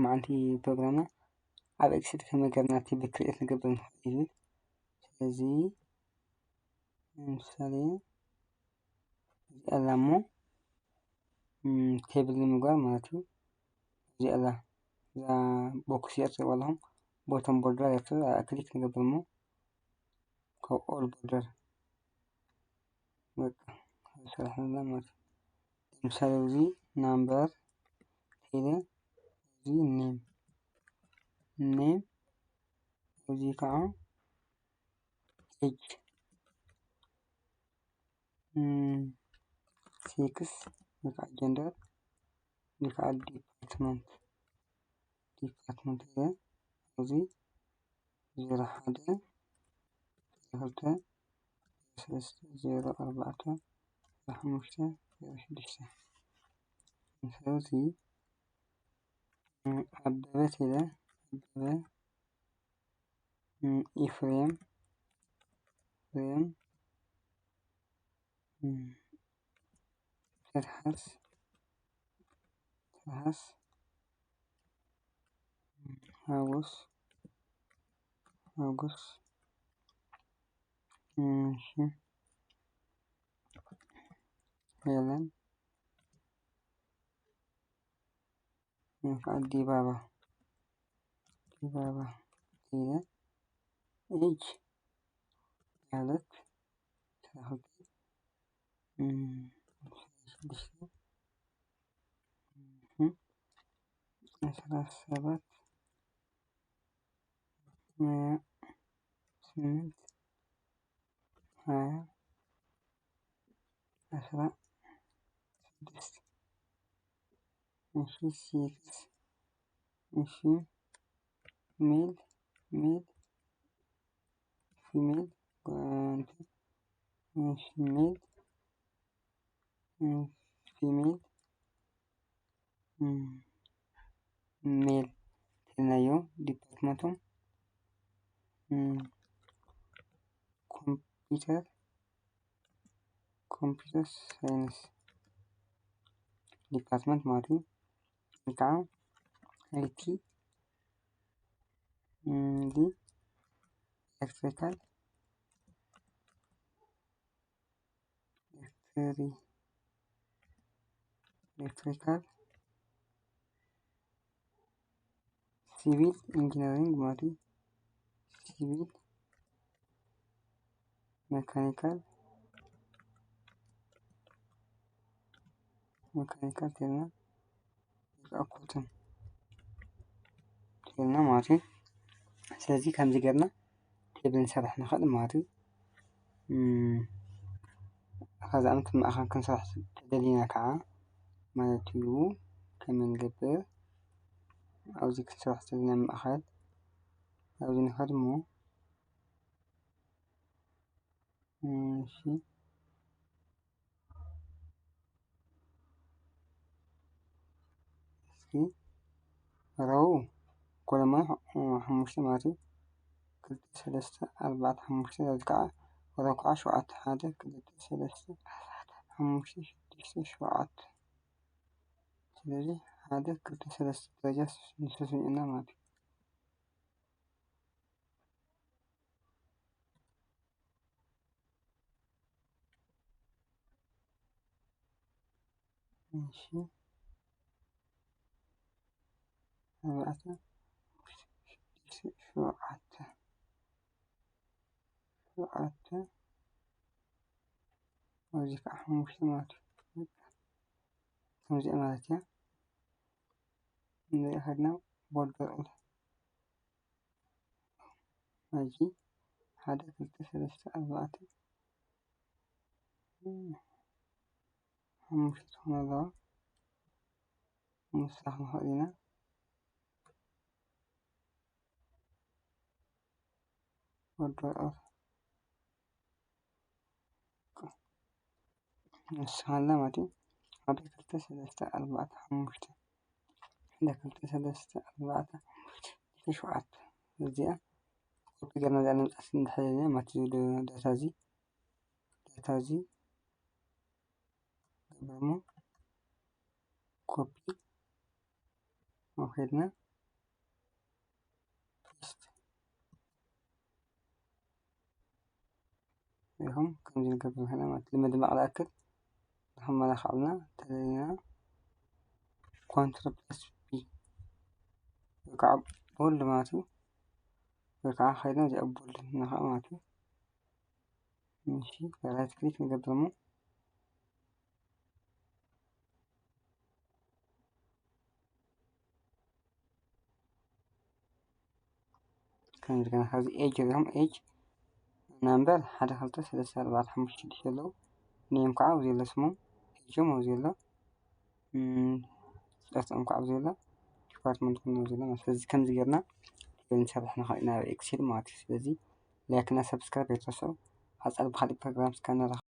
መዓንቲ ፕሮግራምና ኣብ ኤክሴል ከመይ ጌርና ቴብል ክሪኤት ንገብር ንኽእል እዩ። ስለዚ ንምሳሌ እዚኣ ኣላ እሞ ቴብል ንምግባር ማለት እዩ። እዚኣ ኣላ እዛ ቦክስ እያ ትሪእዋ ኣለኹም፣ ቦተም ቦርደር እያ ትብል፣ ክሊክ ንገብር እሞ ካብ ኦል ቦርደር በቃ ሰራሕና ማለት እዩ። ንምሳሌ እዚ ናምበር ቴለ እዚ ኔም ኔም እዚ ከዓ ኤጅ ሴክስ ወይ ከዓ ጀንደር ወይ ከዓ ዲፓርትመንት ዲፓርትመንት ቴለ እዚ ዜሮ ሓደ ክልተ ሰለስተ ዜሮ ኣርባዕተ ሓሙሽተ ዜሮ ሽዱሽተ። ስለዚ ኣበበ ቴለ ኣበበ ኢፍሬም ኢፍሬም ትርሓስ ትርሓስ ሓጎስ ሓጎስ እሺ ሄለን ዲባባ ዲባባ ቴለ ኤጅ ማለት ዓሰርተ ሰባት ስምንት ሃያ ዓሰርተ ስድስተ እሺ ሴክስ እሺ ሜል ሜል ፊሜል ጓንቲ እሺ ሜል ፊሜል ሜል ቴልናዮ ዲፓርትመንቶም ኮምፒውተር ኮምፒውተር ሳይንስ ዲፓርትመንት ማለት እዩ። ወይ ከዓ ኣይቲ ዲ ኤሌክትሪካል ኤሌክትሪካል ሲቪል ኢንጂነሪንግ ማለት እዩ። ሲቪል መካኒካል መካኒካል ቴልና ኣኩትን ቴልና ማለት እዩ። ስለዚ ከምዚ ጌርና ቴብል ንሰርሕ ንኽእል ማለት እዩ። ከዛ ኣምት ማእኸል ክንሰርሕ ተደሊና ከዓ ማለት እዩ ከመይ ንገብር ኣብዚ ክንሰርሕ ዘለና ማእኸል ኣብዚ ንኸድ እሞ እሺ እስኪ ረው ኮለማ ሓሙሽተ ማለት እዩ። ክልተ ሰለስተ ኣርባዕተ ሓሙሽተ እዚ ከዓ ረው ከዓ ሸውዓተ ሓደ ክልተ ሰለስተ ኣርባዕተ ሓሙሽተ ሽዱሽተ ሸውዓተ ስለዚ ሓደ ክልተ ሰለስተ ደረጃ ንሱ ስሚዕና ማለት እዩ። እሺ ኣርባዕተ ሸውዓተ ሸውዓተ ኣብዚ ከዓ ሓሙሽተ ማለት እዩ። ከምዚኣ ማለት እያ። ንሪኦ ከድና ቦርደር ኦል ሕጂ ሓደ ክልተ ሰለስተ ኣርባዕተ ሓሙሽተ ትኾኑ ኣለዋ። ምውሳኽ ንኽእል ኢና። ወዲ ኦፍ ንስኻላ ማለት እዩ። ሓደ ክልተ ሰለስተ ኣርባዕተ ሓሙሽተ ሓደ ክልተ ሰለስተ ኣርባዕተ ሓሙሽተ ሸውዓተ እዚኣ ኮፒ ገርና እዚኣ ንምፃስ እንድሕር ኢልና ማለት እዩ። ዳታ እዚ ዳታ እዚ ገበርሞ ኮፒ ኣውሒድና ክንገብር ንኽእል ኢና ማለት እዩ። ንምድማቕ ዝኣክል ንኽመላኽዐልና እንተደሊና ኮንትሮል ፕለስ ቢ ወይ ከዓ ቦልድ ማለት እዩ። ወይ ከዓ ከይድና እዚኣ ቦልድ ንነኽኣ ማለት እዩ። እሺ ራይት ክሊክ ንገብር እሞ ከምዚ ገና ካብዚ ኤጅ ሪኹም ኤጅ ናምበር ሓደ ክልተ ሰለስተ ኣርባዕተ ሓሙሽተ ሽዱሽተ ኣለዉ። ኔም ከዓ ኣብዚ ኣሎ ስሞም ኤጆም ኣብዚ ኣሎ። እም፣ ፍልጠቶም ከዓ ኣብዚ ኣሎ። ዲፓርትመንት እውን ኣብዚ ኣሎ ማለት ስለዚ ከምዚ ጌርና ንሰርሕ ንኽእል ኢና ኣብ ኤክሴል ማለት እዩ። ስለዚ ላይክ እና ሰብስክራይብ ኣይትረስዑ። ሓፃር ብካሊእ ፕሮግራም እስካብ ንራኸብ።